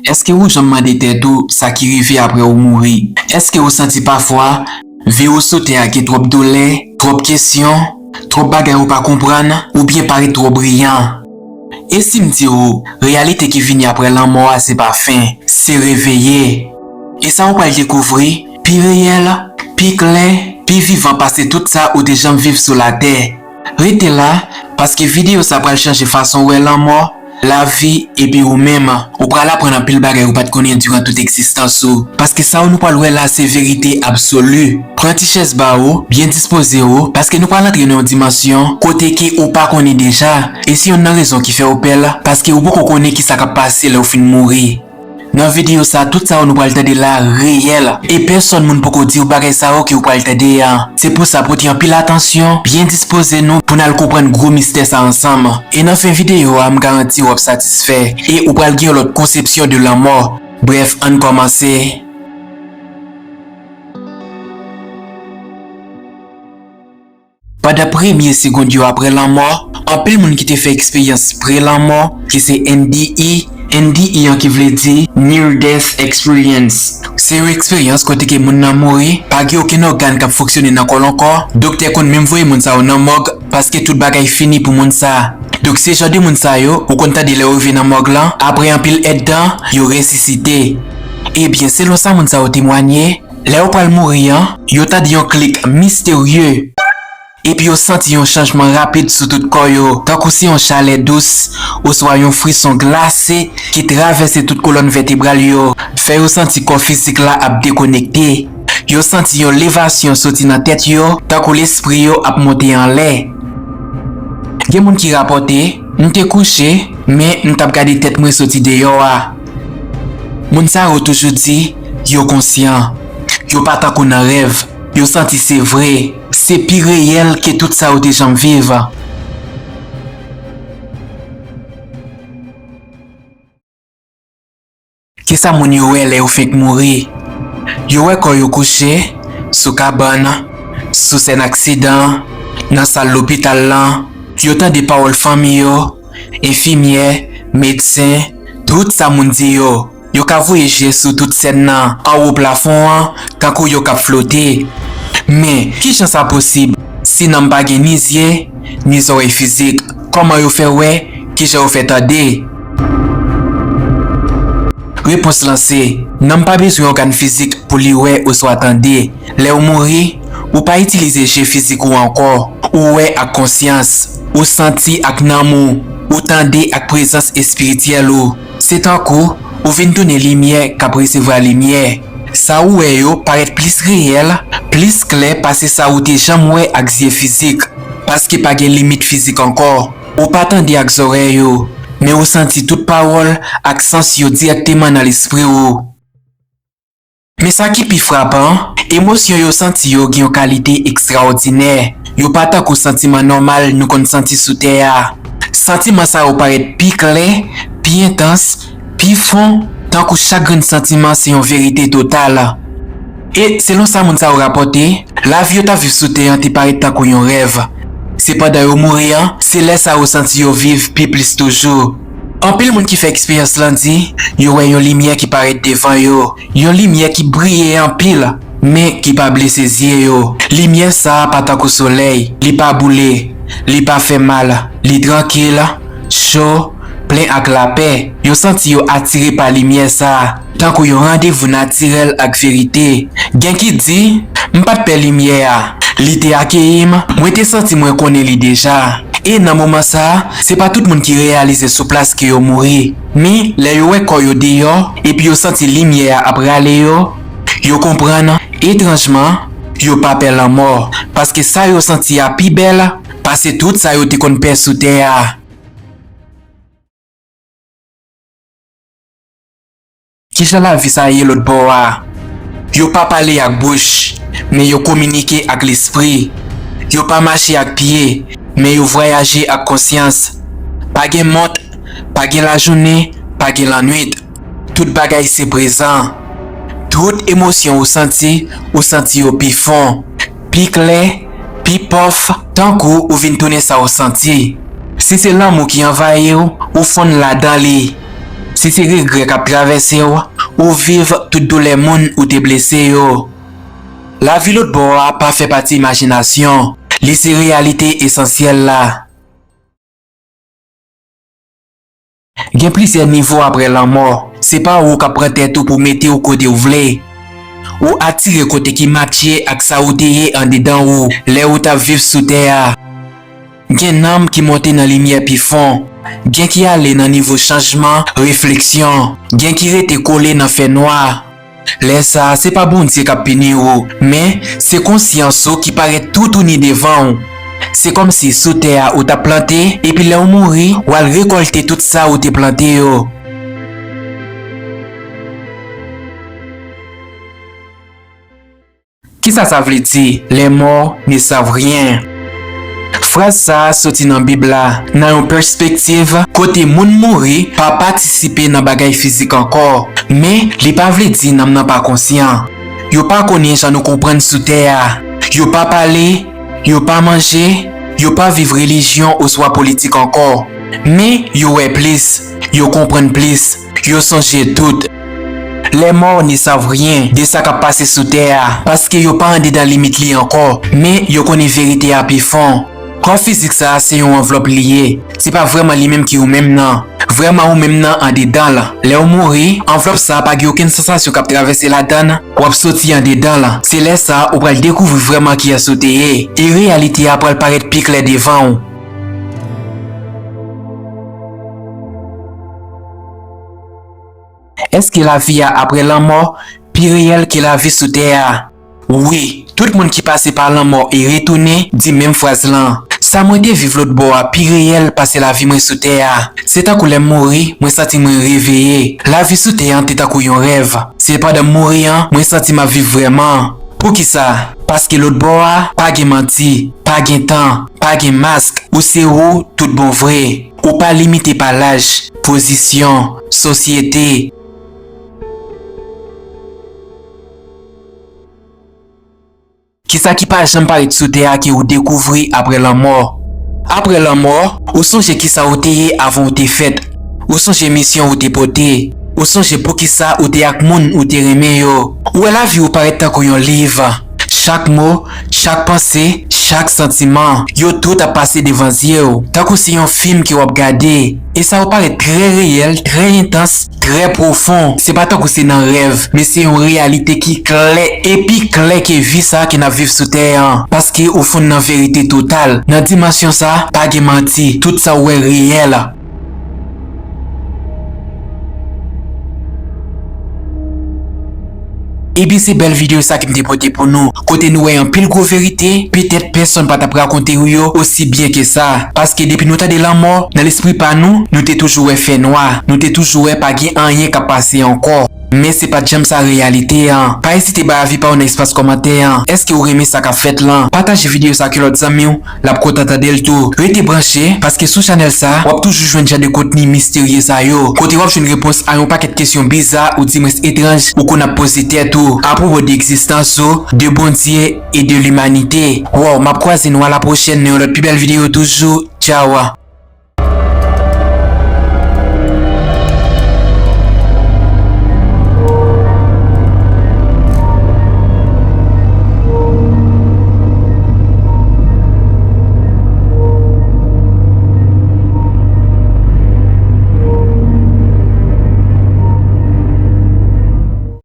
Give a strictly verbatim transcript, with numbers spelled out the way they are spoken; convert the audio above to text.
Èske ou janm mande tèt ou sa ki rive apre ou mouri? Èske ou santi pafwa vi ou sou tè a gen twòp doulè, twòp kesyon, twòp bagay ou pa konprann, oubyen parèt twò briyan? E si m di ou, reyalite ki vini apre lanmò a se pa fen, se reveye. E sa ou pral dekouvri, pi reyèl, pi klè, pi vivan pase tout sa ou te janm viv sou latè. Rete la, paske videyo sa pral chanje fason w wè lanmò, lavi, epi ou menm. Ou pral aprann anpil bagay ou pa t konnen diran tout egzistans ou. Paske sa w nou pral wè la se verite absoli. Pran ti chèz ba ou, byen dispoze ou, paske nou pral antre nan yon dimansyon kote ke ou pa konnen deja. E se yonn nan rezon ki fè ou pè, paske ou poko konnen kisa k ap pase lè ou fin mouri. Nan videyo sa, tout sa yo nou pral tande la reyèl. E pèsòn moun poko di w bagay sa yo ke w pral tande a. Se pou sa, pote anpil atansyon, byen dispoze nou pou n al konprann gwo mistè sa ansanm. E nan fen videyo a, m garanti w ap satisfè. E ou pral gen yon lòt konsepsyon de lanmò. Brèf, ann kòmanse. Pandan premye segond yo apre lanmò, anpil moun ki te fè eksperyans pre-lanmò, ki se N D E, N D E an ki vle di Near Death Experience. Se yon eksperyans kote ke moun nan mouri, pa gen okenn ògàn k ap fonksyone nan kò l ankò, doktè konn menm voye moun sa yo nan mòg, paske tout bagay fini pou moun sa. Donk se jan de moun sa yo, ou konn tande lè yo rive nan mòg lan, apre anpil èdtan, yo resisite. Ebyen, selon sa moun sa yo temwanye, lè yo pral mouri an, yo tande yon klik misterye. Epi yo santi yon chanjman rapid sou tout kò yo, tankou se yon chalè dous oswa yon frison glase ki travèse tout kolòn vètebral yo, fè yo santi kò fizik la ap dekonekte. Yo santi yon levasyon soti nan tèt yo, tankou lespri yo ap monte anlè. Gen moun ki rapòte, "M te kouche, men m t ap gade tèt mwen soti deyò a." Moun sa yo toujou di, yo konsyan. Yo pa tankou nan rèv. Yo santi se vre. Se pi reyèl ke tout sa yo te janm viv. Kisa moun yo wè lè yo fenk mouri? Yo wè kò yo kouche, sou kabann, sou sèn aksidan, nan sal lopital lan. Yo tande pawòl fanmi yo, enfimyè, medsen, tout sa moun di yo. Yo ka voye je sou tout sèn nan, anwo plafon an, tankou yo k ap flote. Men, kijan sa posib si nanm pa gen ni zye, ni zòrèy fizik? Kòman yo fè wè? Kijan yo fè tande? Repons lan se, nanm pa bezwen ògàn fizik pou li wè oswa tande. Lè w mouri, ou pa itilize je fizik ou ankò. Ou wè ak konsyans, ou santi ak nanm ou, ou tande ak prezans espirityèl ou. Se tankou ou vin tounen limyè k ap resevwa limyè. Sa ou wè yo parèt plis reyèl, plis klè pase sa ou te janm wè ak zye fizik, paske pa gen limit fizik ankò. Ou pa tande ak zòrèy ou, men ou santi tout pawòl ak sans yo dirèkteman nan lespri ou. Men sa ki pi frapan, emosyon yo santi yo gen yon kalite ekstraòdinè. Yo pa tankou santiman nòmal nou konn santi sou tè a. Santiman sa yo parèt pi klè, pi entans, pi fon, tankou chak grenn santiman se yon verite total. E selon sa moun sa yo rapòte, lavi yo t ap viv sou tè an te parèt tankou yon rèv. Sepandan yo mouri an, se lè sa yo santi yo viv pi plis toujou. Anpil moun ki fè eksperyans lan di, yo wè yon limyè ki parèt devan yo, yon limyè ki briye anpil, men ki pa blese zye yo. Limyè sa a pa tankou solèy, li pa boule, li pa fè mal, li trankil, cho, plen ak lapè. Yo santi yo atire pa limyè sa a, tankou yon randevou natirèl ak verite. Gen ki di, "M pa t pè limyè a. Li te akeyi m, mwen te santi mwen konnen li deja." E nan moman sa a, se pa tout moun ki reyalize sou plas ke yo mouri. Men, lè yo wè kò yo deyò, epi yo santi limyè a ap rale yo, yo konprann, etranjman, yo pa pè lanmò, paske sa yo santi a pi bèl pase tout sa yo te konn pè sou tè a. Kijan lavi sa ye lòt bò a? Yo pa pale ak bouch, men yo kominike ak lespri. Yo pa mache ak pye, men yo vwayaje ak konsyans. Pa gen mont, pa gen lajounen, pa gen lannwit. Tout bagay se prezan. Tout emosyon ou santi, ou santi yo pi fon, pi klè, pi pòf, tankou ou vin tounen sa ou santi. Si se lanmou ki anvayi w, ou fonn ladan li. Si se regrè k ap travèse w, ou viv tout doulè moun ou te blese yo. Lavi lòtbò a pa fè pati imajinasyon. Li se reyalite esansyèl la. Gen plizyè nivo apre lanmò. Se pa ou k ap pran tèt ou pou mete w kote w vle. Ou atire kote ki matche ak sa ou te ye andedan ou lè ou t ap viv sou tè a. Gen nanm ki monte nan limyè pi fon. Gen ki ale nan nivo chanjman, refleksyon. Gen ki rete kole nan fènwa. Lè sa a, se pa Bondye k ap pini w, men se konsyans ou ki parèt toutouni devan w. Se kòmsi sou tè a ou t ap plante, epi lè w mouri, w al rekòlte tout sa ou te plante yo. Kisa sa vle di, les morts ne savent rien? Fraz sa a soti nan Bib la, nan yon pèspektiv kote moun mouri pa patisipe nan bagay fizik ankò. Men, li pa vle di nanm nan pa konsyan. Yo pa konnen jan nou konprann sou tè a. Yo pa pale, yo pa manje, yo pa viv relijyon oswa politik ankò. Men, yo wè plis, yo konprann plis, yo sonje tout. Les morts ne savent rien de sa k ap pase sou tè a, paske yo pa andedan limit li ankò, men yo konnen verite a pi fon. Kò fizik sa a se yon anvlòp li ye. Se pa vrèman li menm ki ou menm nan. Vrèman ou menm nan andedan l. Lè w mouri, anvlòp sa a pa gen okenn sansasyon k ap travèse ladan l, w ap soti andedan l. Se lè sa a ou pral dekouvri vrèman kiyès ou te ye. E reyalite a pral parèt pi klè devan w. Èske lavi a apre lanmò pi reyèl ke lavi sou tè a? Wi, tout moun ki pase pa lanmò e retounen di menm fraz lan. Sa mwen te viv lòtbò a pi reyèl pase lavi mwen sou tè a. Se tankou lè m mouri, mwen santi mwen reveye. Lavi sou tè an te tankou yon rèv. Se pandan m mouri an, mwen santi m ap viv vrèman. Poukisa? Paske lòtbò a, pa gen manti, pa gen tan, pa gen mask, ou se ou tout bon vre. Ou pa limite pa laj, pozisyon, sosyete. Kisa ki pa janm parèt sou tè a ke ou dekouvri apre lanmò? Apre lanmò, ou sonje kisa ou te ye avan ou te fèt. Ou sonje misyon ou te pote. Ou sonje poukisa ou te ak moun ou te renmen yo. Ou wè lavi ou parèt tankou yon liv. Chak mo, chak panse, chak santiman, yo tout ap pase devan zye w, tankou se yon fim ke w ap gade. E sa yo parèt trè reyèl, trè entans, trè pwofon. Se pa tankou se nan rèv, men se yon reyalite ki klè, e pi klè ke vi sa a ke n ap viv sou tè an. Paske ou fonn nan verite total. Nan dimansyon sa a, pa gen manti. Tout sa w wè reyèl. Ebyen, se bèl videyo sa ke m te pote pou nou, kote nou wè anpil gwo verite, petèt pèsonn pa t ap rakonte w yo osi byen ke sa. Paske depi nou tande lanmò, nan lespri pa nou, nou te toujou wè fènwa, nou te toujou wè pa gen anyen k ap pase ankò. Men se pa t janm sa reyalite an. Pa ezite bay avi pa w nan espas kòmantè an. Èske w renmen sa k ap fèt lan? Pataje videyo sa ak yon lòt zanmi w, l ap kontan tande l tou. Rete branche, paske sou chanèl sa, w ap toujou jwenn jan de kontni misterye sa yo, kote w ap jwenn repons a yon pakèt kesyon biza oudimwens etranj ou konn ap poze tèt ou apwopo de egzistans ou, de Bondye e de limanite. Wow, m ap kwaze nou a la pwochèn nan yon lòt pi bèl videyo toujou. Tchaw!